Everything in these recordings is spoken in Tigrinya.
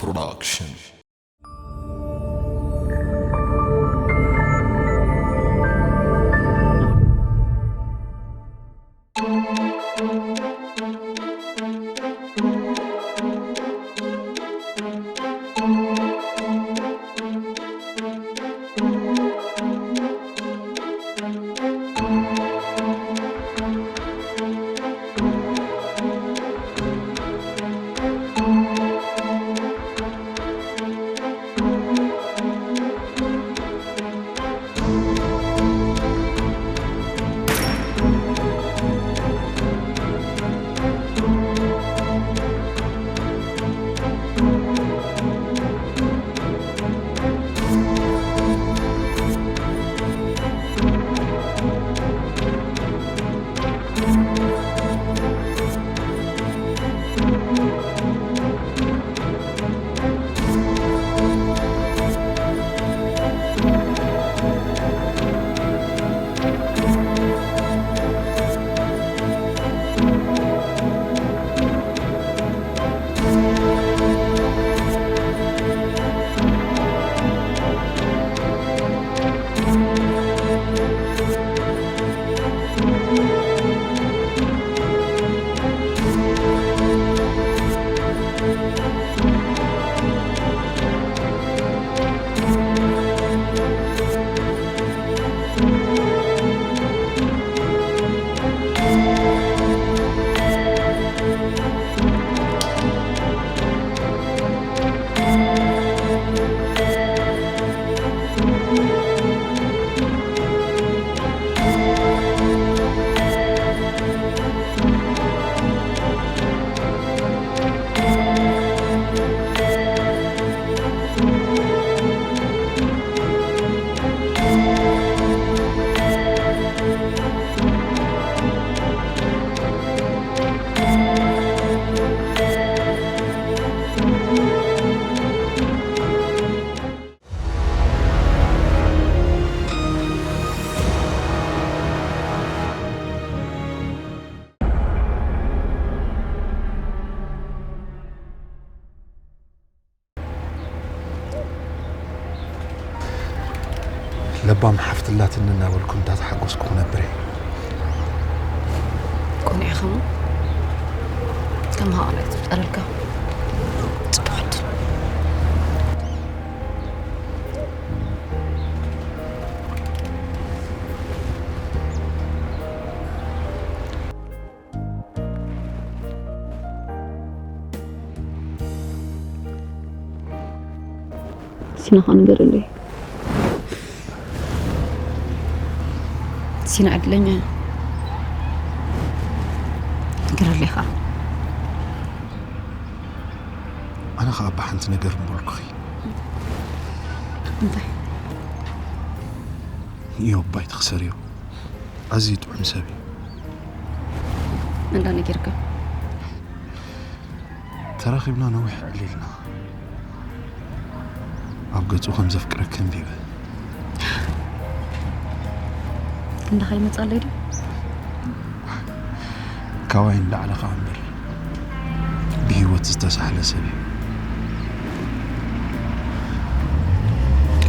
Production. ለባም ሓፍትላትኒ እናበልኩ እንዳተሓጎስኩ ክነብር እየ። ቆኒዕኻ እሞ ከም ሃዋላ ትፍጠረልካ። ጽቡቕ ዕድል። ሲናኻ ንገረለይ። ሲና ዕድለኛ እያ። ንገረለይ ኸዓ። ኣነ ኸዓ ብሓንቲ ነገር እምበልኩኺ። እንታይ? ኢዮብ ኣይትኽሰርዮ። ኣዝዩ ጥዑም ሰብ እዩ። እንዳ ነጊርካ? ተራኺብና ነዊሕ ዕሊልና። ኣብ ገጹ ከም ዘፍቅረኪ ኣንቢበ። ክንዳኻ ይመጻለይ ድዩ? ካባይ እንዳዕለ ኸኣ እምበር ብህይወት ዝተሳሕለ ሰብ እዩ።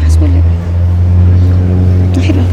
ሓስበለይ። ንኺድ በል።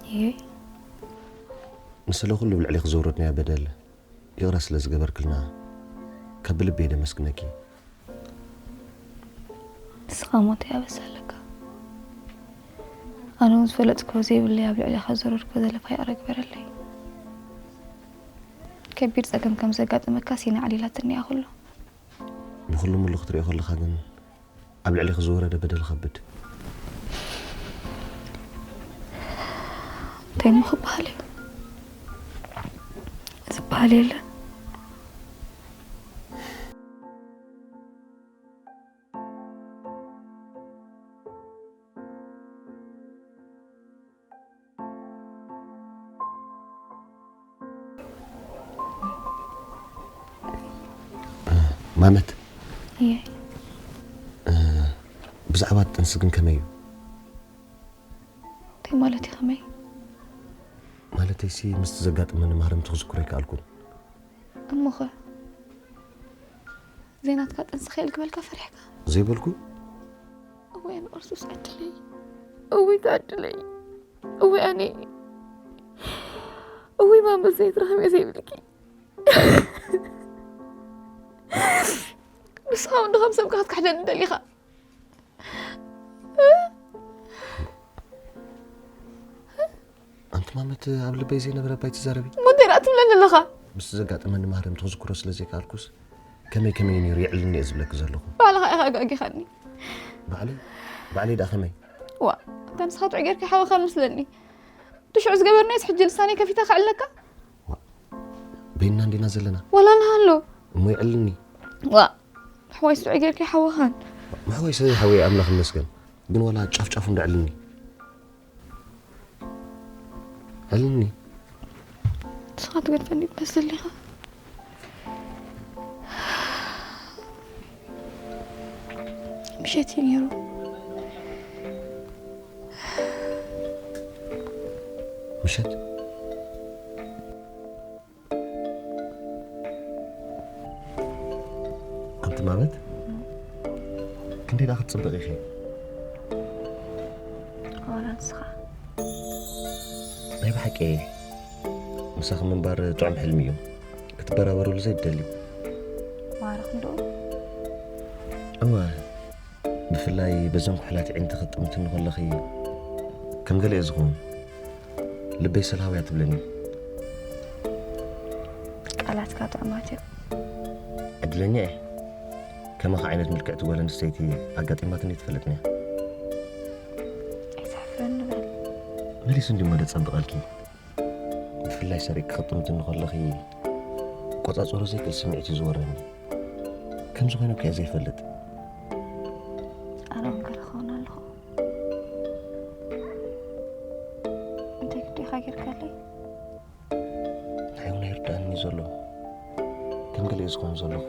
እየ። ንስለ ኩሉ ኣብ ልዕሌኺ ዘውረድናዮ በደል ይቕረ ስለ ዝገበርክልና ካብ ብልቢ እየ ደመስግነኪ። ንስኻ እሞ እንታይ ኣበሳ ኣለካ? ኣነ እውን ዝፈለጥክዎ ዘይብለይ ኣብ ልዕሌኻ ዘውረድክዎ ዘለፋ ይቕረ ግበረለይ። ከቢድ ጸገም ከም ዘጋጠመካ ሲና ኣዕሊላትኒ እያ ኩሉ። ብኹሉ ምሉ ክትሪኦ ከለኻ ግን ኣብ ልዕሌኺ ዝወረደ በደል ኸብድ። እንታይ እሞ ክበሃል እዩ? ዝበሃል የለን። ማመት፣ እየ። ብዛዕባ ጥንሲ ግን ከመይ እዩ? እንታይ ማለት እዩ ከመይ? ማለተይሲ ምስቲ ዘጋጥመኒ ማህረምቲ ክዝክሮ ኣይከኣልኩን። እሞኸ ዘይናትካ ጥንሲ ክእል ክበልካ ፈሪሕካ? ዘይበልኩ። እወይ ኣነ ቅርሱስ ዕድለይ። እውይ ተዕድለይ። እወይ ኣነ። እወይ ማመት ዘይትረኸብ እየ ዘይብልኪ። ንስኻ እውን ዶ ከም ሰብካ ክትክሕደኒ ደሊኻ? ኣንቲ ማመት ኣብ ልበይ ዘይነበረ ባይ ትዛረቢ። እሞ እንታይ ደኣ ትብለኒ ኣለኻ? ምስቲ ዘጋጠመኒ ማህረምቲ ክዝክሮ ስለ ዘይከኣልኩስ ከመይ ከመይ ነይሩ የዕልኒ እየ ዝብለኪ ዘለኹ። ባዕልኻ ኢኻ ኣጋጊኻኒ። ባዕለይ? ባዕለይ ደኣ ከመይ? ዋ፣ እታ ንስኻ ጥዑይ ጌርካ ሓወኻ መስለኒ። እቲ ሽዑ ዝገበርናዮስ ሕጂ ልሳነይ ከፊተ ከዕልለካ? ዋ፣ በይንና እንዲና ዘለና። ዋላ ንሃሎ። እሞ የዕልኒ። ዋ፣ ምሕዋይስ ጥዑይ ጌርካ ሓወኻን። ምሕዋይስ ሓወይ ኣምላኽ ይመስገን። ግን ዋላ ጫፍ ጫፉ እንዶ ዕልኒ። ዕልኒ። ንስኻ ትገድፈኒ ትመስል ኢኻ። ምሸት እዩ ነይሩ። ምሸት? ኣንቲ ማመት፣ ክንደይ ደኣ ክትጽብቕ ኢኺ? ዋላ ንስኻ። ናይ ብሓቂ እየ። ምሳኺ ምንባር ጥዑም ሕልሚ እዩ። ክትበራበሩሉ ዘይትደልዩ። ማራ ክንድኡ? እወ፣ ብፍላይ በዘን ኩሕላት ኣዒንትኺ ክትጥምትኒ ከለኺ ከም ገለ እየ ዝኸውን። ልበይ ሰልሃውያ ትብለኒ። ቃላትካ ጥዑማት እዮም። ዕድለኛ እየ። ከማኻ ዓይነት ምልክዕቲ ጓል ኣንስተይቲ ኣጋጢማትኒ ኣይትፈልጥን እያ። ኣይትሕፍረኒ በል። መሊሱ እንዲሞ ደጸብቐልኪ። ብፍላይ ሰሪቕኪ ክትጥምትኒ ከለኺ ቆጻጸሮ ዘይክእል ስምዒት እዩ ዝወረኒ። ከምዚ ኮይነ እኮ እየ ዘይፈልጥ። ኣነ እውን ገለ ክኸውን ኣለኹ። እንታይ ግዲ ኢኻ ጌርካለይ? ንዓይ እውን ኣይርድኣንን እዩ ዘሎ። ከም ገለ እየ ዝኸውን ዘለኹ።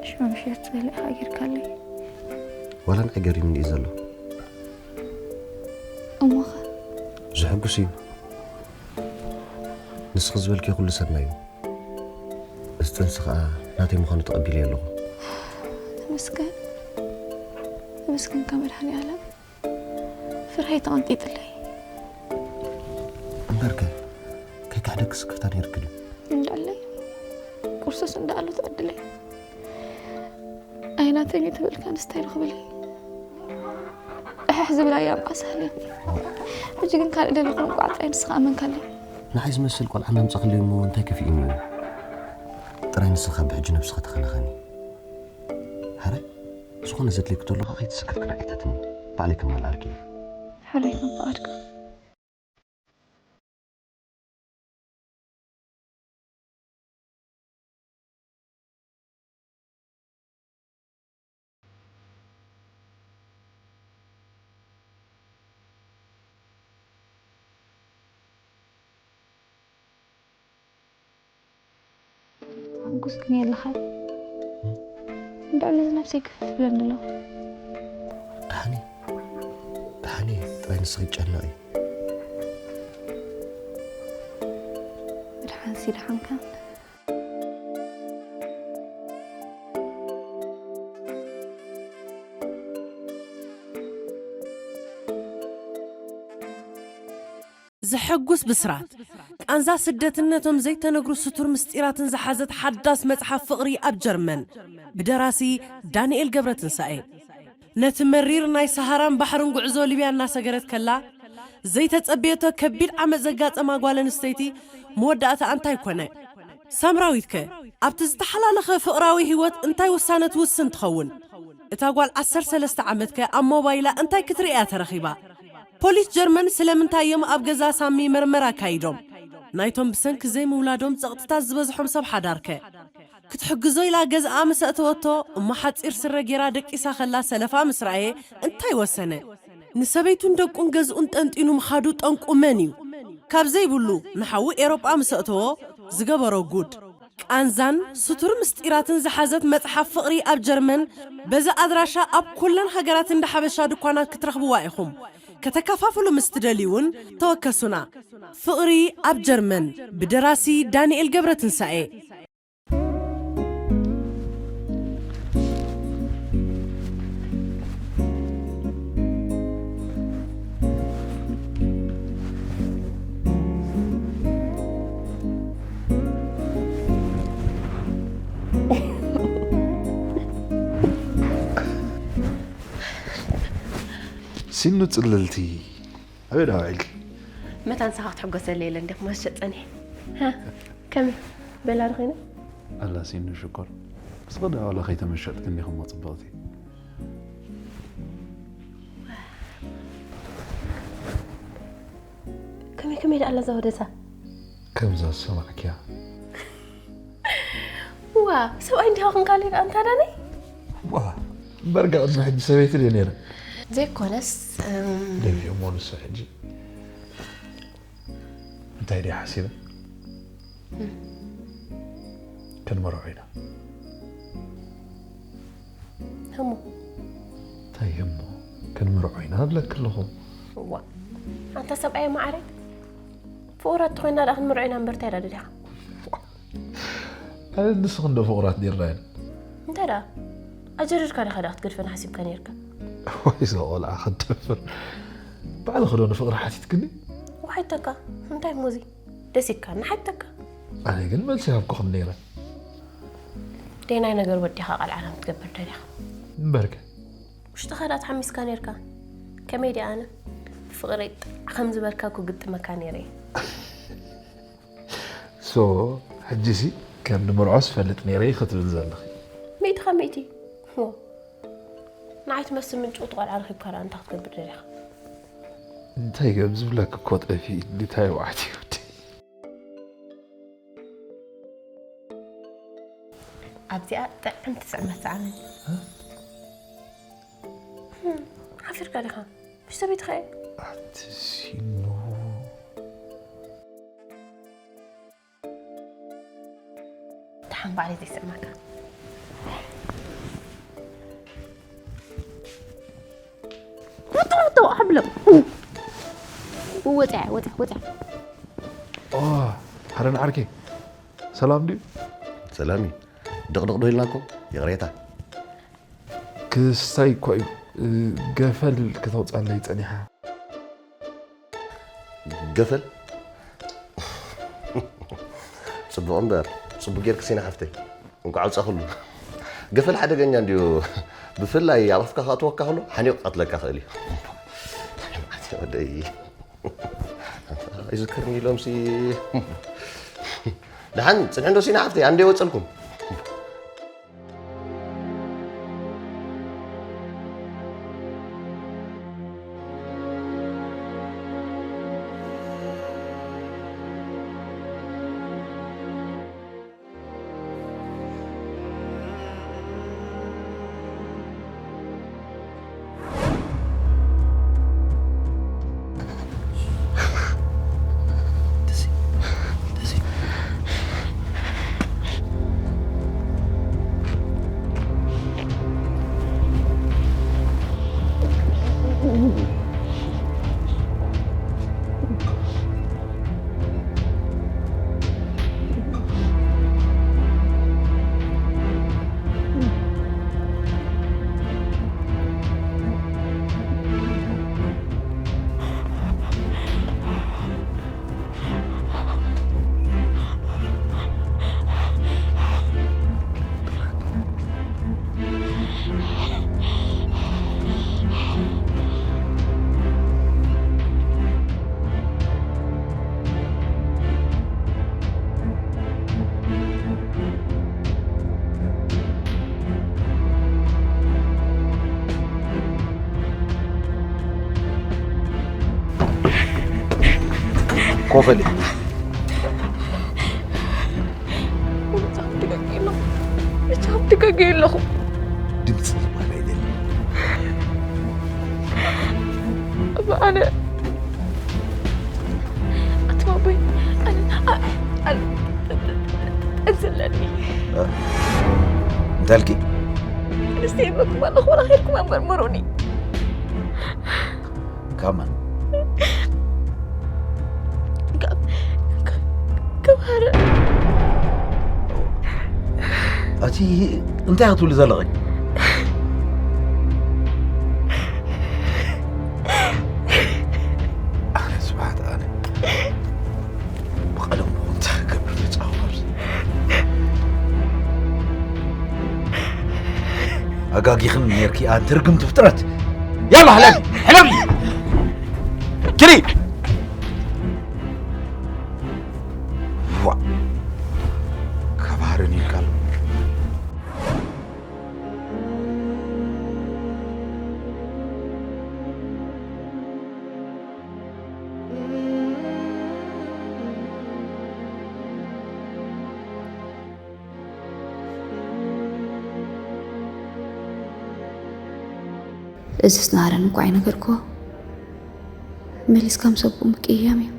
ሽመምሸት ዝበለ ኢኻ ጌርካለይ። ዋላ ንዓይ ገሪሙኒ እዩ ዘሎ። እሞኸ? ዘሐጉስ እዩ። ንስኺ ዝበልክዮ ኩሉ ሰናይ እዩ። እዚ ጥንሲ ኸኣ ናተይ ምዃኑ ተቐቢለዮ ኣለኹ። ተመስገን። ተመስገንካ መድሃኔ ዓለም። ፍርሃይ ተቐንጢጥለይ። እምበርከ፣ ከይካሕደኪ ስክፍታ ነይርኪ ድዩ? እንዳለይ። ቁርሱስ እንዳኣሉ ትዕድለይ። ኣይናተይ ተበልካ ኣንስታይ ረኽብለይ። እሕሕ ዝብላ እያ እምባ ሳህለኒ። ሕጂ ግን ካልእ ደለኹ እንቋዕ ጥራይ ንስኻ ኣመንካለይ። ንዓይ ዝመስል ቆልዓ እናምጻኽለይ እሞ እንታይ ከፊኡኒ እዩ? ጥራይ ንስኻ ብሕጂ ነብስኻ ተኸናኸኒ። ሓራይ፣ ዝኾነ ዘድልየኪ ተሎ ኸዓ ከይተሰከፍኪ ንዓይ ሕተትኒ። ባዕለይ ከማልኣልኪ እየ። ሕራይ ከም ፍቓድካ። ሕጉስ ግን የለኻን። እንድዕሊ እዚ ነብሰይ ክፍፍ ይብለኒ ኣሎ። ደሓን እየ። ንስኺ ጨነቒ። ብድሓን ሲድሓንካ። ዘሐጉስ ብስራት! ቃንዛ ስደትን ነቶም ዘይተነግሩ ስቱር ምስጢራትን ዝሓዘት ሓዳስ መጽሓፍ ፍቕሪ ኣብ ጀርመን፣ ብደራሲ ዳንኤል ገብረትንሳኤ። ነቲ መሪር ናይ ሰሃራን ባሕርን ጉዕዞ ሊብያ እናሰገረት ከላ ዘይተጸበየቶ ከቢድ ዓመጽ ዘጋጠማ ጓል ኣንስተይቲ መወዳእታ እንታይ ኮነ? ሳምራዊትከ ኣብቲ ዝተሓላለኸ ፍቕራዊ ህይወት እንታይ ውሳነ ትውስን ትኸውን? እታ ጓል ዓሰርተ ሰለስተ ዓመትከ ኣብ ሞባይላ እንታይ ክትርኢ እያ ተረኺባ? ፖሊስ ጀርመን ስለምንታይ እዮም ኣብ ገዛ ሳሚ መርመራ ኣካይዶም? ናይቶም ብሰንኪ ዘይምውላዶም ጸቕጥታት ዝበዝሖም ሰብ ሓዳርከ ክትሕግዞ ኢላ ገዝኣ ምስ ኣእተወቶ እሞ ሓጺር ስረ ጌራ ደቂሳ ከላ ሰለፋ ምስ ረኣየ እንታይ ወሰነ? ንሰበይቱን ደቁን ገዝኡን ጠንጢኑ ምኻዱ ጠንቁ መን እዩ? ካብ ዘይብሉ ንሓዉ ኤሮጳ ምስ ኣእተዎ ዝገበሮ ጉድ። ቃንዛን ስቱር ምስጢራትን ዝሓዘት መጽሓፍ ፍቕሪ ኣብ ጀርመን በዚ ኣድራሻ ኣብ ኩለን ሃገራት እንዳ ሓበሻ ድኳናት ክትረኽብዋ ኢኹም። ከተከፋፍሉ ምስ ትደልዩ እውን ተወከሱና። ፍቕሪ ኣብ ጀርመን ብደራሲ ዳንኤል ገብረትንሳኤ። ሲኑ ጽልልቲ ኣበይ ደኣ ውዒልኪ? መታን ንስኻ ክትሕጎሰለይ ኢለ እንደ ክመሸጥ ጸኒሐ። ከመይ? በላ ዶ ኮይና? ኣላ ሲኑ ሽኮር። እስኺ ደኣ ዋላ ከይተመሸጥኪ እንዲኺ እሞ ጽብቕቲ። ከመይ ከመይ ደኣ ኣላ እዛ ወደዛ? ከምዛ ዝሰማዕክያ። ዋ፣ ሰብኣይ እንዲኻ ክንካለይ ደኣ እንታ ዳነይ? ዋ፣ እምበርጋ ቅድሚ ሕጂ ሰበይቲ ድየ ነይረ? ዘይኮነስ፣ እም፣ ደፊኦሞ ንሱ ሕጂ። እንታይ ድየ ሓሲበ? ክንመርዖ ኢና። ህሙ። እንታይ ህሞ? ክንምርዖ ኢና እብለኪ ኣለኹ። ዋ፣ ኣንታ ሰብኣየ መዓረይ። ፍቑራት ተኾይና ደኣ ክንምርዖ ኢና እምበር እንታይ ደኣ ደሊኻ? ኣነ ንስኺ እንዶ ፍቑራት ኔርና ኢና። እንታይ ደኣ? ኣጀሪርካ ዲኻ ደኣ ክትገድፈና ሓሲብካ ኔርካ? ወይ እዛ ቆልዓ ክትደፍር። ባዕልኺ ዶ ንፍቕሪ ሓቲትክኒ? ወሓይተካ። እንታይ እሞ እዚ? ደስ ኢልካ ንሓይተካ። ኣነ ግን መልሲ ሃብኩኽን ነይረ። ደይናይ ነገር ወዲኻ ቃል ዓላም ትገብር ደሊኻ? እምበርከ። ውሽጥኻ ደኣ ተሓሚስካ ኔርካ። ከመይ ደኣ ኣነ? ብፍቕረይ ጣዕ ከም ዝበልካ እኮ ግጥመካ ነይረ እየ። ሶ፣ ሕጂሲ ከም ንምርዖስ ፈልጥ ነይረ ክትብል ዘለኺ? ሚእቲ ካብ ሚእቲ። ዎ። ንዓይ ትመስል ምንጭውቲ ቆልዓ ረኺብካ ደኣ እንታይ ክትገብር ደሊኻ? እንታይ ከም ዝብለኪ እኮ ጠፊእኒ፣ እንታይ ዋዕቲ ወዲ። ኣብዚኣ ጥዕምቲ ጽዕመት ሰኣነኒ። ሓፊርካ ዲኻ? ምሽ ሰበይትኻ እየ። ኣቲ ሲኖ። ደሓን ባዕለይ ዘይስማዕካ። ወጣ፣ ወጣ፣ ሓብሎም። ወጽያ፣ ወጽያ፣ ወጽያ። ኦ፣ ሓደ ንዓርከይ። ሰላም ድዩ? ሰላም እዩ። ድቕድቕ ዶ ኢልናኩም? ይቕሬታ። ክስታይ እኮ እዩ። እ፣ ገፈል ከተውጻለይ ጸኒሓ። ገፈል? ጽቡቕ እምበር፣ ጽቡቕ ጌርኪ ሲና ሓፍተይ። እንኳዕ ኣውጻእክሉ። ገፈል ሓደገኛ እንድዩ። ብፍላይ ኣብ ኣፍካ ከእትወካ ከሎ ሓኒቑ ክቐትለካ ክእል እዩ። ወደይ። ኣይዝክርኒ ኢሎምሲ። ደሓን ጽንሒ እንዶ ሲና ሓፍተይ፣ ኣንደ ይወጸልኩም። ኮፈሊ። ብጣዕሚ ደጋጊ ኣለኹ። ብጣዕሚ ደጋጊ ኣለኹ። ድምፂ ይባል ኣይደለም። እባ ኣነ ኣቲ ባቦይ ኣነ ጠንዘለኒ። እንታልኪ? ኣንስተ ይበኩም ኣለኹ። ወላ ከድኩም ኣመርምሩኒ። ካመን? ካብ ሃረ ኣቲ እንታይ ክትብሉ ዘለኺ? ኣነ ስብሓት ኣነ ብቐለም እንታይ ክገብር ተጻወር? ኣጋጊኽን ኔርኪ ኣንቲ ርግምቲ ፍጥረት። ያላ ሕለል ሕለል ኪዲ ዋ ከባህርን ይልካሉ። እዝስ ንሃረን እኳ ኣይነገርክዎ። መሊስካ ምስ ኣቦኡ ምቅያም እዩ።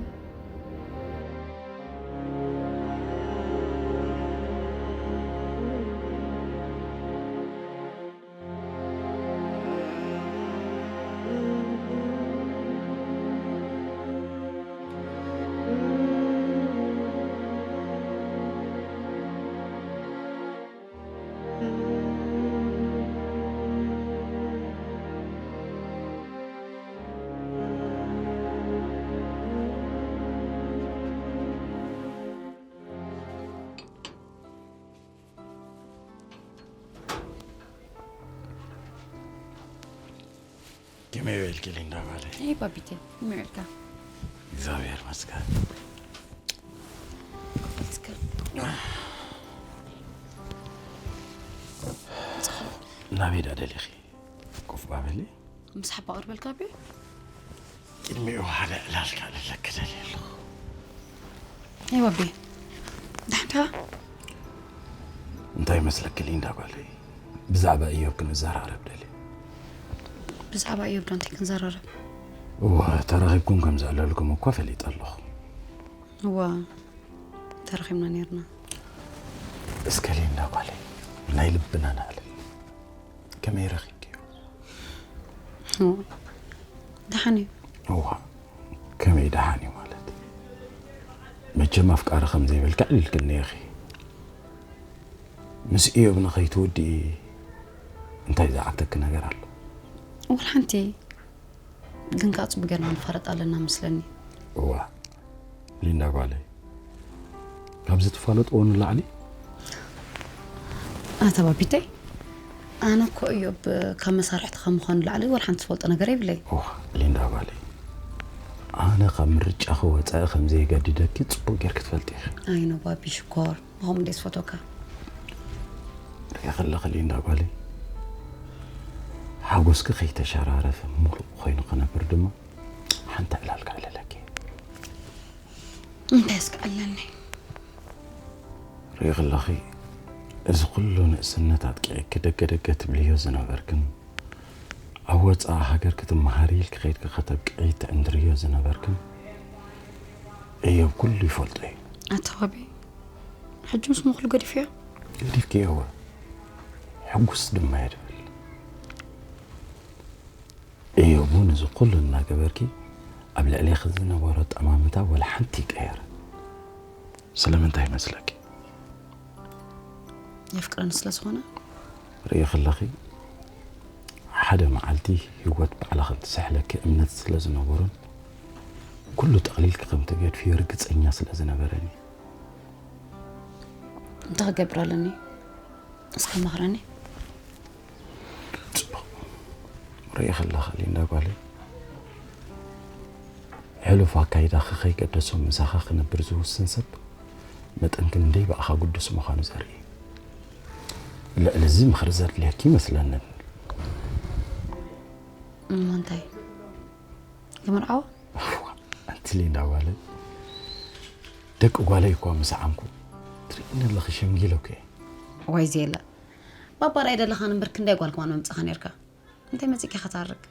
ከመይ ውዒልኪ ሊንዳ ጓለይ? ሄይ ባቢተይ፣ ከመይ ውዒልካ? እግዚኣብሔር ይመስገን። እስከ ናበይ ደኣ ደሊኺ? ኮፍ ባበሊ። ምስ ሓባ ቅርበልካ ቢ ቅድሚኡ ሓደ ዕላል ካልለክ ደልየ ኣለኹ። ሄይ ባቢ፣ ደሓንካ? እንታይ ይመስለኪ ሊንዳ ጓለይ? ብዛዕባ እዮብ ክንዘራረብ ደልየ። ብዛዕባ እዮብ ዶ እንታይ ክንዘራረብ? እወ፣ ተራኺብኩም ከም ዘዕለልኩም እኳ ፈሊጠ ኣለኹ። እዋ፣ ተራኺብና ነይርና። እስከ ሊንዳ ጓለይ፣ ናይ ልብና ነዕልል። ከመይ ረኺብክዮ? እዋ፣ ደሓን እዩ። እዋ፣ ከመይ ደሓን እዩ ማለት? መቸም ኣፍቃሪ ከም ዘይብልኪ ኣዕሊልክኒ ኢኺ። ምስ እዮብ ንኸይትውድኢ እንታይ ዝዓግተኪ ነገር ኣሎ? ወላ ሓንቲ፣ ግን ከዓ ፅቡቅ ጌርና ንፋለጥ ኣለና መስለኒ። እዋ፣ ሊንዳ ጓለይ፣ ካብዚ ትፋለጥዎ ንላዕሊ ኣታ ባቢተይ፣ ኣነ እኮ እዮብ ካብ መሳርሕቲ ካብ ምዃኑ ላዕሊ ወላ ሓንቲ ዝፈልጦ ነገር የብለይ። ኦህ፣ ሊንዳ ጓለይ፣ ኣነ ካብ ምርጫኺ ወፃኢ ከም ዘየገድደኪ ፅቡቅ ጌርኪ ትፈልጢ ኢኺ። ኣይኖ ባቢ ሽኮር፣ ብኸምኡ እንደ ዝፈትወካ። ሪኢ ከለኺ ሊንዳ ጓለይ፣ ሓጎስኪ ከይተሸራረፈ ሙሉእ ኮይኑ ክነብር ድማ ሓንቲ ዕላል ከዕልለኪ። እንታይ እስከ ዕለኒ? ሪኢ ከለኺ፣ እዚ ኩሉ ንእስነት ኣጥቂዕኪ ደገ ደገ ትብልዮ ዝነበርክን፣ ኣብ ወፃኢ ሃገር ክትመሃሪ ኢልኪ ከይድኪ ከተብቅዒ ትዕንድርዮ ዝነበርክን፣ እዮብ ኩሉ ይፈልጦ እዩ። ኣታ ባቢ፣ ሕጂ ምስ ምኽሉ ገዲፍዮ? ገዲፍክዮ እወ፣ ሕጉስ ድማ እየ ድብል። እዮብ እውን እዚ ኩሉ እናገበርኪ ኣብ ልዕሌኺ ዝነበሮ ጠማምታ ወላ ሓንቲ ይቀየረ። ስለምንታይ ይመስለኪ? የፍቅረኒ ስለ ዝኾነ። ርእዪ ከለኺ፣ ሓደ መዓልቲ ህይወት ባዕላ ከም ትስሕለኪ እምነት ስለ ዝነበሮን ኩሉ ጠቕሊልኪ ከም ትገድፍዮ ርግጸኛ ስለ ዝነበረን እዩ። እንታይ ክገብር ኣለኒ? እስከ መኽረኒ። ጽቡቕ። ርእዪ ከለኺ ሊንዳ ጓለይ፣ ሕሉፍ ኣካይዳኺ ከይገደሶ ምሳኻ ክነብር ዝውስን ሰብ መጠን ክንደይ ብኣኻ ግዱስ ምዃኑ ዘርኢ። ልዕሊ እዚ ምኽሪ ዘድልየኪ ይመስለንን። እሞ እንታይ? ክምርዓዋ? ሊንዳ ጓለይ፣ ደቂ ጓለይ እኳ ምስ ዓምኩ ትርእይኒ ኣለኺ፣ ሸምጊለ እኮ እየ። ዋይ ዜላ፣ ባባ ራይ ደለኻን እምበር ክንደይ ጓል ከማን መምጻኻ ነርካ። እንታይ መጺእካ ከተርቅ?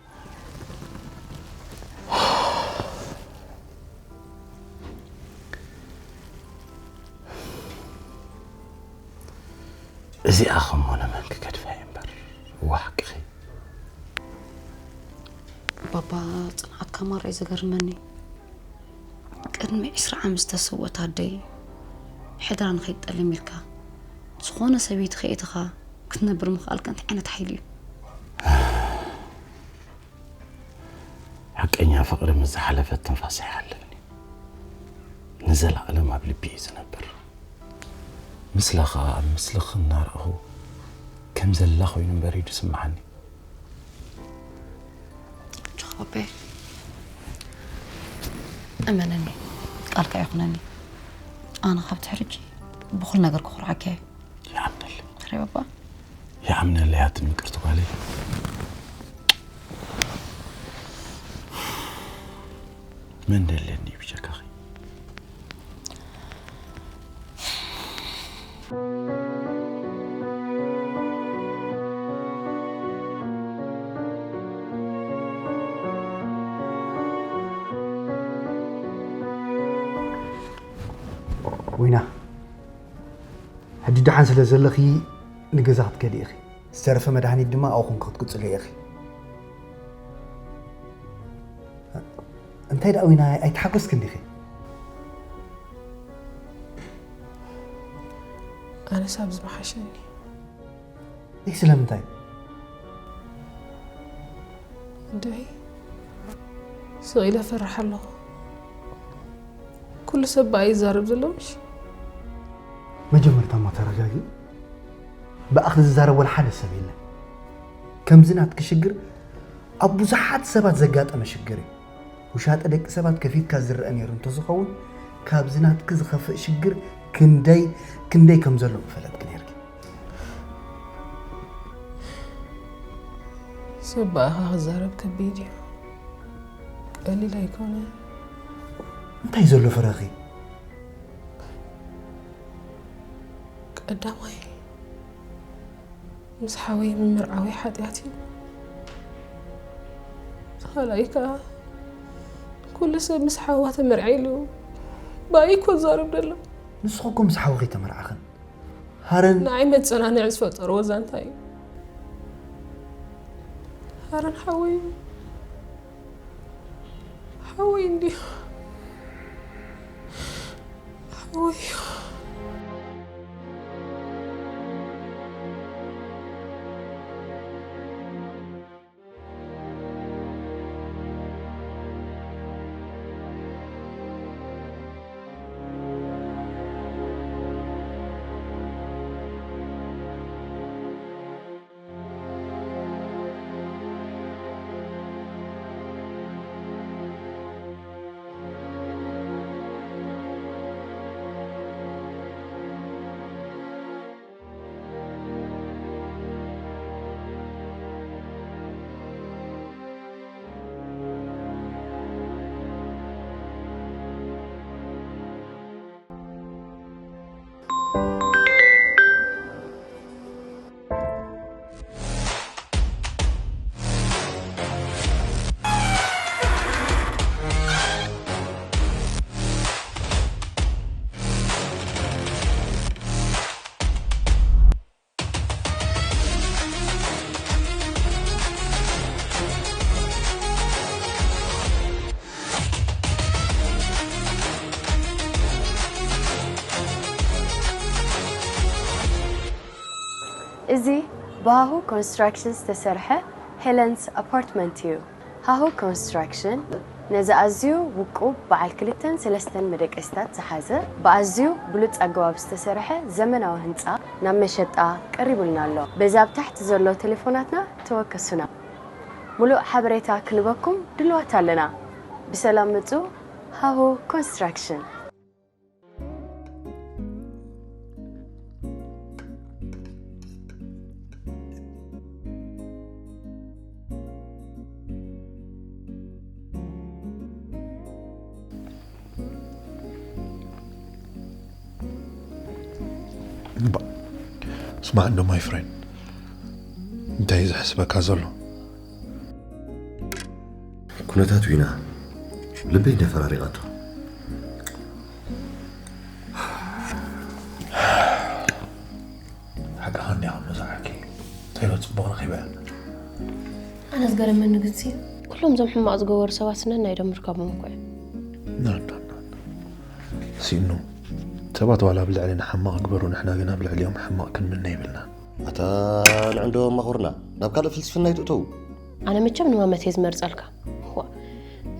እዚኣ ኸሞ ንመን ክገድፋ እየ እምበር፣ እዋ ሓቅኺ። ባባ፣ ጽንዓትካ ማራ እዩ ዘገርመኒ። ቅድሚ ዕስራ ዓመት ዝተሰወት ኣደይ ሕድራ ንኸይትጠልም ኢልካ፣ ዝኾነ ሰበይቲ ከይእትኻ ክትነብር ምኽኣልካ እንታይ ዓይነት ሓይሊ እዩ? ሓቀኛ ፍቕሪ ምስ ዝሓለፈት ትንፋስ ኣይሓልፍን እዩ። ንዘለኣለም ኣብ ልቢ እዩ ዝነብር። ምስላ ኸኣ ኣብ ምስልኺ እናረኣኹ ከም ዘላ ኮይኑ እምበር እዩ ዝስምዓኒ። ጆኸቤ፣ እመነኒ፣ ቃልካ ይኹነኒ። ኣነ ካብቲ ሕርጂ ብኹሉ ነገር ክኹርዓካ እየ። ይኣምነለይ። ሬ ባባ? ይኣምነለይ፣ ኣቲ ምቅርቲ ጓለይ። መን ደልየኒ ብጀካኺ? ዊና፣ ሕጂ ደሓን ስለ ዘለኺ ንገዛ ክትከዲ ኢኺ። ዝተረፈ መድሃኒት ድማ ኣብኡ ኮንኪ ክትቅጽልዮ ኢኺ። እንታይ ደኣ ዊና፣ ኣይተሓጎስክን ዲኺ? ኣነስ ኣብዚ ምሓሸኒ። ይህ ስለምንታይ? እንድዒ፣ ስቕ ኢለ እፈርሕ ኣለኹ። ኩሉ ሰብ ብኣይ ይዛረብ ዘሎ ምሽ? መጀመርታ እማ ተረጋጊ። ብኣኺ ዝዛረብ ወላ ሓደ ሰብ የለን። ከምዚ ናትኪ ሽግር ኣብ ብዙሓት ሰባት ዘጋጠመ ሽግር እዩ። ውሻጠ ደቂ ሰባት ከፊትካ ዝረአ ነይሩ እንተዝኸውን፣ ካብዚ ናትኪ ዝኸፍእ ሽግር ክንደይ፣ ክንደይ ከም ዘሎ ምፈለጥኪ ነይርኪ። ሰብ ብኣኻ ክዛረብ ከቢድ እዩ። ቀሊል ኣይኮነ። እንታይ ዘሎ ፍረኺ? ቀዳማይ፣ ምስ ሓወይ ምምርዓወይ ሓጢኣት እዩ። ካልኣይ ከዓ፣ ኩሉ ሰብ ምስ ሓዋ ተመርዓ ኢሉ ብኣይ እኮ ዛረብ ደሎ። ንስኹ እኮ ምስ ሓውኺ ተመርዓኽን። ሃረን ንዓይ መፀናንዒ ዝፈጠርዎ ዛንታ እዩ። ሃረን ሓወይ እዩ። ሓወይ እንድዩ። ሓወይ እዩ። እዚ ብሃሁ ኮንስትራክሽን ዝተሰርሐ ሄለንስ ኣፓርትመንት እዩ። ሃሁ ኮንስትራክሽን ነዚ ኣዝዩ ውቁብ በዓል ክልተን ሰለስተን መደቀሲታት ዝሓዘ ብኣዝዩ ብሉጽ ኣገባብ ዝተሰርሐ ዘመናዊ ህንጻ ናብ መሸጣ ቀሪቡልና ኣሎ። በዚ ኣብ ታሕቲ ዘሎ ቴሌፎናትና ተወከሱና። ሙሉእ ሓበሬታ ክንበኩም ድልዋት ኣለና። ብሰላም ምጹ። ሃሁ ኮንስትራክሽን። እባ፣ ስማዕ እንዶ my friend፣ እንታይ እዩ ዘሕስበካ ዘሎ? ኩነታት ዊና ልበይ እንደ ፈራሪቓቶ። ሓቃኻ እንዲኻ መዛዕኪ፣ ተይሎ ጽቡቕ ረኺበ። ኣነ ዝገረመኒ ግንሲ፣ ኩሎም እዞም ሕማቕ ዝገበሩ ሰባት ነናይ ዶም ምርካቦም እኮ እዩ። ና፣ ና፣ ና፣ ና። ሲኑ፣ ሰባት ዋላ ኣብ ልዕሊ ንሓማቕ ግበሩ፣ ንሕና ግን ኣብ ልዕሊኦም ሓማቕ ክንምነ ይብልና። ኣታ ንዕንዶ ማኹርና፣ ናብ ካልእ ፍልስፍና ይትእተው። ኣነ መቸም ንማመት እየ ዝመርጸልካ። ዋ፣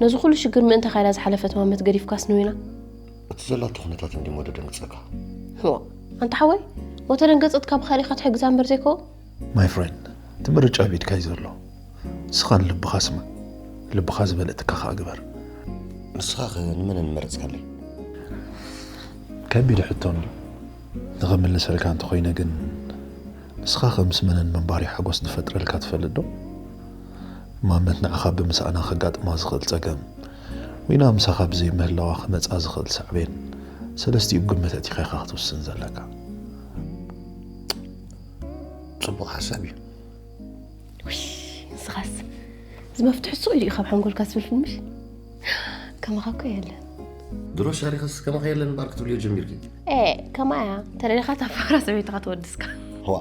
ነዚ ኩሉ ሽግር ምእንተ ካይላ ዝሓለፈት ማመት ገዲፍካስ ንዊና? እቲ ዘላቶ ኩነታት እንዲ ሞዶ ደንግጸካ። ዋ፣ ኣንታ ሓወይ፣ ወተደንገጸትካ ብኻሊኻ ትሕግዛ እምበር ዘይኮ? My friend፣ እቲ ምርጫ ኣብ ኢድካ እዩ ዘሎ። ንስኻ ንልብኻ ስማዕ። ልብኻ ዝበለትካ ኸኣ ግበር። ንስኻ ኸ ንመን ንመረጽካለይ? ከቢድ ሕቶ እንድዩ። ንኽምልሰልካ እንተኾይነ ግን፣ ንስኻ ኸ ምስ መነን ምንባር እዩ ሓጎስ ዝፈጥረልካ ትፈልጥ ዶ? ማመት ንዓኻ ብምስኣና ከጋጥማ ዝኽእል ጸገም፣ ዊና ምሳኻ ብዘይ ምህላዋ ክመጻ ዝኽእል ሳዕቤን፣ ሰለስቲኡ ብግምት ኣእቲኻ ኢኻ ክትውስን ዘለካ። ጽቡቕ ሓሳብ እዩ። ውይ፣ ንስኻስ እዚ መፍትሒ ስቕ ኢሉ እዩ ካብ ሓንጎልካ ዝፍልፍል ምሽ? ከማኻ እኮ የለን። ድሮ ሻሪኸስ ከማኻ የለን እምበኣር ክትብልዮ ጀሚርኪ። ኤ፣ ከማያ፣ ተደሊኻ እታ ፋራ ሰበይትኻ ትወድስካ። ህዋ፣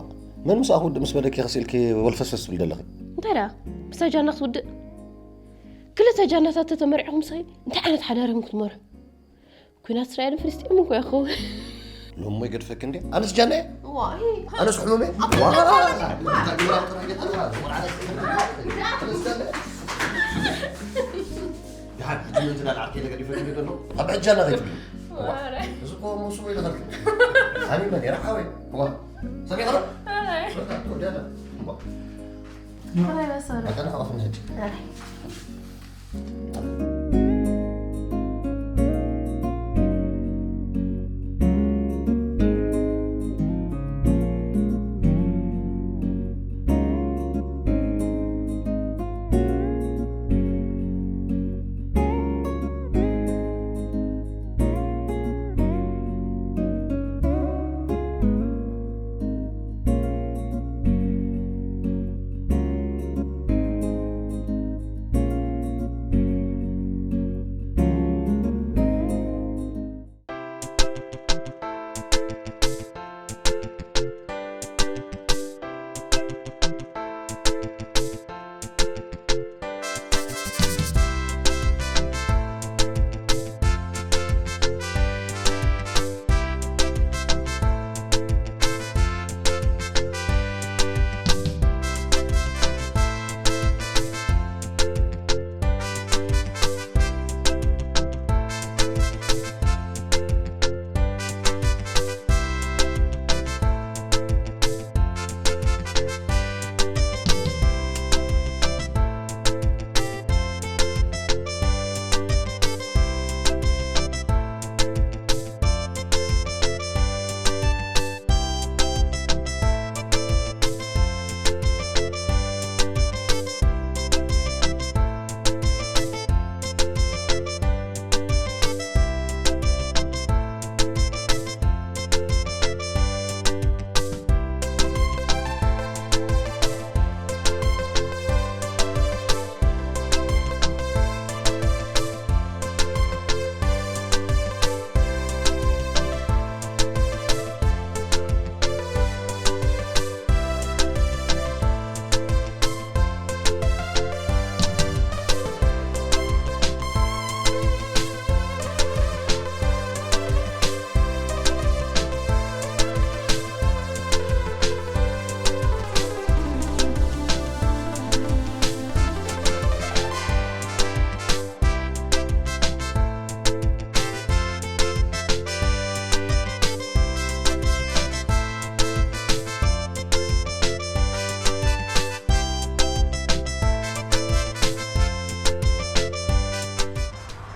መን ምስኣ ክውድእ ምስ በለኪ ከስ ኢልኪ ወልፈስፈስ ትብሊ ዘለኺ? እንታይ ደኣ፣ ምስታ ጃና ክትውድእ? ክልተ ጃናታት ተተመሪዕኹም ምሳይ እንታይ ዓይነት ሓዳር ኢኹም ክትመርሑ? ኩናት እስራኤልን ፍልስጤምን እኮ ይኸውን። ሎሞ ይገድፈኪ እንዴ? ኣነስ ጃና እየ? ዋይ። ኣነስ ሕሙም እየ? ዋ! ደሓን፣ ሕጂ ምእንቲ ዳልዓልከይ ነገር ይፈትኒ ዘሎ? ኣብ ሕጂ ኣላ ከይትብሊ። ዋ! ዋረ። እዚ እኮ ሞስቦ ኢለ ኸልኪ። ኣነ መን እየ? ሓወይ። ዋ! ሰሚዕኻ ዶ? ኣይ። በቃ፣ ትወዲ ኣላ። ዋ! ኣይ፣ በሰረ። በቃ፣ ንሕቐፍኒ ሕጂ። ኣይ።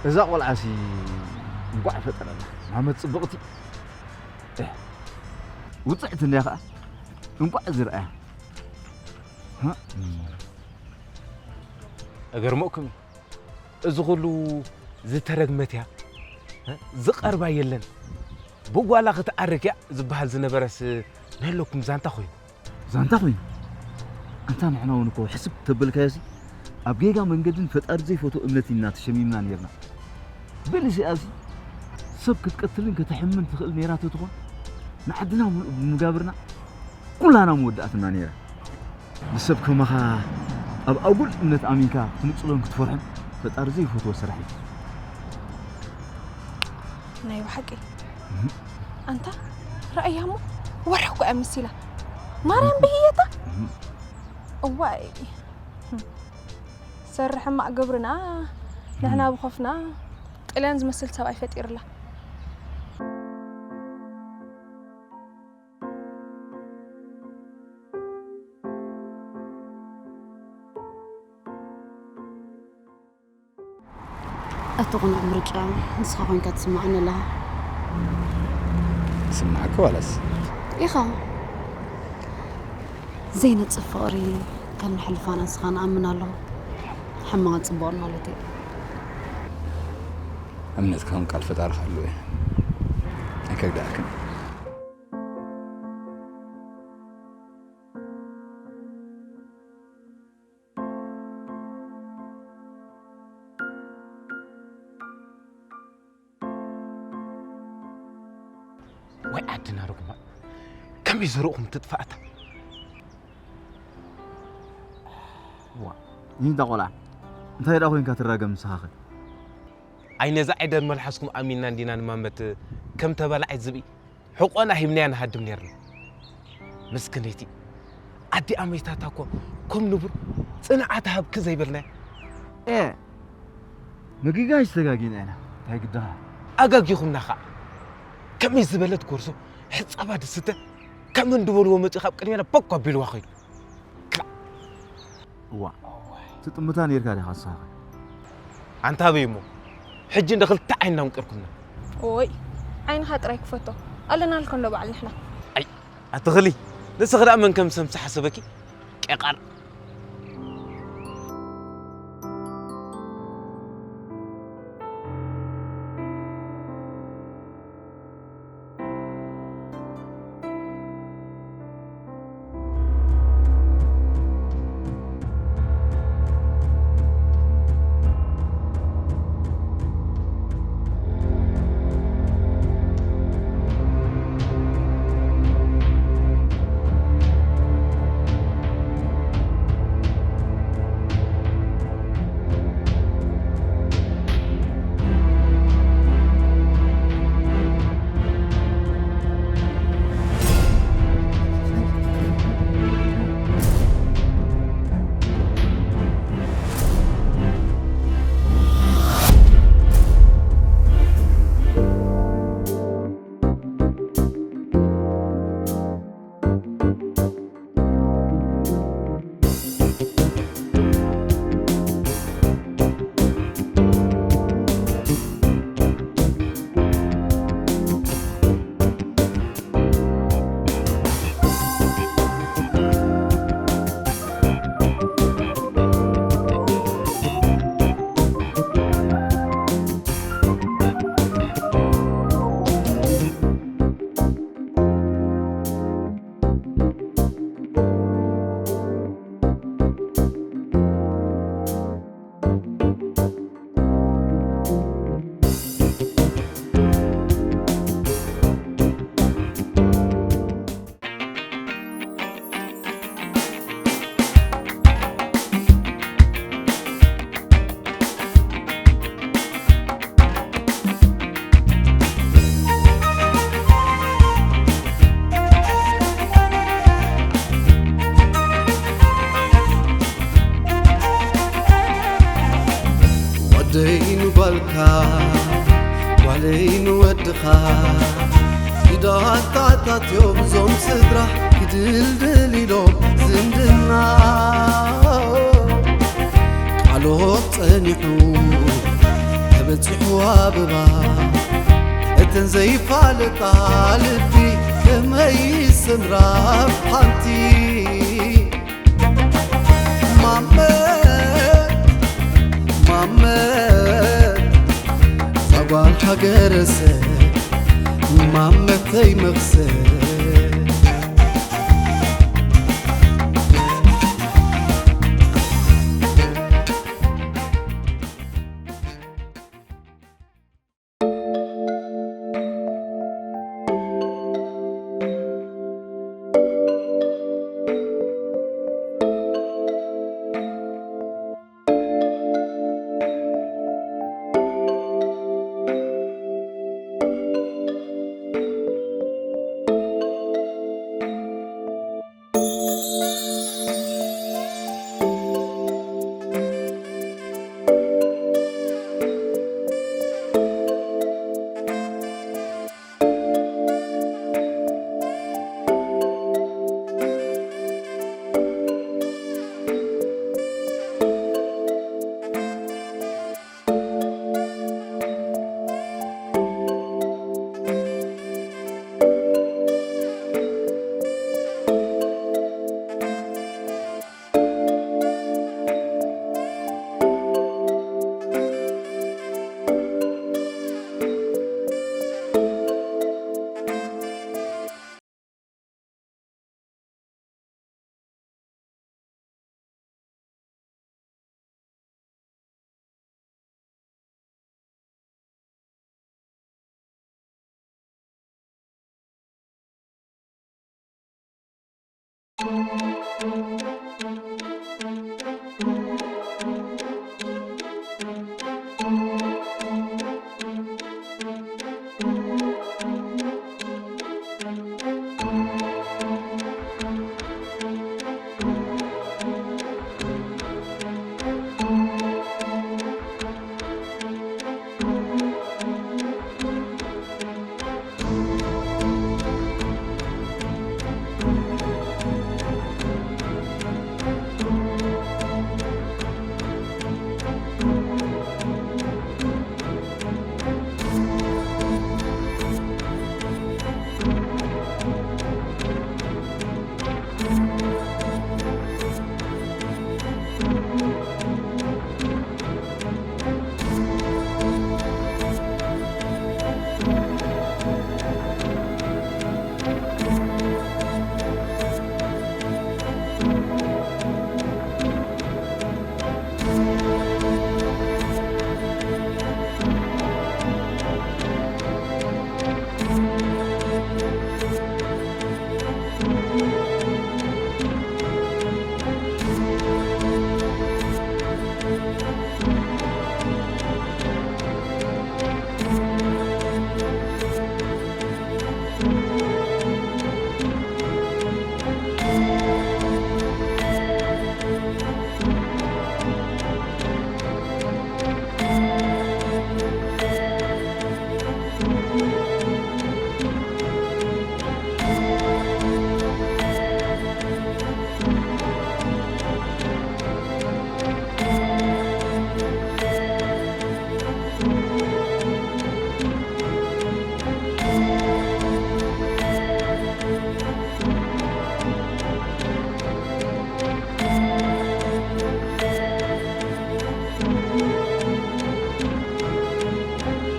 እዛ ቆልዓሲ እንቋዕ ፈጠረላ። ማመት ጽብቕቲ። እህ። ውጽዕቲ እንድያ ኸኣ። እንቋዕ ዝረኣያ። ሃ? እገርመኩም እዩ። እዚ ኩሉ ዝተረግመት እያ። እ? ዝቐርባ የለን። ብጓላ ክትዓርግ እያ ዝበሃል ዝነበረስ፣ ነለኩም ዛንታ ኮይኑ። ዛንታ ኮይኑ? ኣንታ ንሕና እውን እኮ ሕስብ ተበልካዮሲ፣ ኣብ ጌጋ መንገድን ፈጣሪ ዘይፈትዎ እምነት ኢና ተሸሚምና ነይርና። በል እዚኣሲ፣ ሰብ ክትቀትልን ከተሕምምን ትኽእል ነይራ ተትኾን፣ ንዓድና ምሉእ ብምጋብርና፣ ኩላና ምወዳእትና ነይራ። ንሰብ ከማኻ ኣብ ኣጉል እምነት ኣሚንካ ክትንጽሎን ክትፈርሖን ፈጣሪ ዘይፈትዎ ስራሕ እዩ። ናይ ብሓቂ? ኣንታ፣ ረኣያ እሞ፣ ወርሒ እኮ እያ መሲላ። ማርያም ብህየታ? እዋይ። ሰርሕ ሕማቕ ግብርና፣ ንሕና ብኾፍና፣ ጥልያን ዝመስል ሰብኣይ ፈጢርላ። እቲ ቅኑዕ ምርጫ ንስኻ ኮይንካ ትስምዓኒ ኣለኻ። ይስምዓካ ዋላስ? ኢኻ። ዘይነጽፍ ፍቕሪ ከም ንሕልፋ ንስኻ ንኣምን ኣለኹ። ሕማቕን ጽቡቕን ማለት እዩ። እምነትካ ከም ቃል ፈጣሪ ክህልዎ እየ። ኣይከግድኣክን። ወይ ዓድና ርጉማ፣ ከመይ ዝርኡኹም ትጥፋእታ? ዋ፣ ይንዳ ቆልዓ፣ እንታይ ደኣ ኮይንካ ትራገም ንስኻኸ? ኣይ ነዛ ዒደር መልሓስኩም ኣሚንና እንዲና ንማመት ከም ተበላዓይ ዝብኢ። ሕቆና ሂብናያ ንሃድም ኔርና። ምስክነይቲ ኣዲኣ መይታታ እኮ ከም ንቡር ጽንዓት ሃብኪ ዘይበልናያ። ኤ፣ ምግጋሽ ተጋጊና ኢና። እንታይ ግድኻ? ኣጋጊኹምና ኸኣ። ከመይ ዝበለት ጎርዞ ሕጻባ ድስተ ከም እንድበልዎ መጺኡ ካብ ቅድሜና ቦግ ኣቢልዋ ኸይዱ። ክላእ። እዋ፣ ትጥምታ ኔርካ ዲኻ ንስኻ? ኣንታ ኣበይ እሞ፣ ሕጂ እንደ ክልተ ዓይንና ኣንቂርኩምና። ኦይ፣ ዓይንኻ ጥራይ ክፈቶ። ኣለናልካ እንዶ በዓል ንሕና። ኣይ፣ ኣትኽሊ፣ ንስኺ ደኣ መን ከም ዝሰምሳ ሓሰበኪ? ቄቓል። ወደይ ንጓልካ፣ ጓለይ ንወድኻ፣ ኢዳት ተኣታትዮም እዞም ስድራ፣ ክድልድል ኢሎም ዝምድና። ቃሎም ጸኒሑ ተበጺሑ ኣበባ፣ እተን ዘይፋለጣ ልቢ ከመይ ይሰምራ ሓንቲ። ማመ፣ ማመ፣ እዛ ጓል ሃገረሰብ ማመተይ መኽሰብ።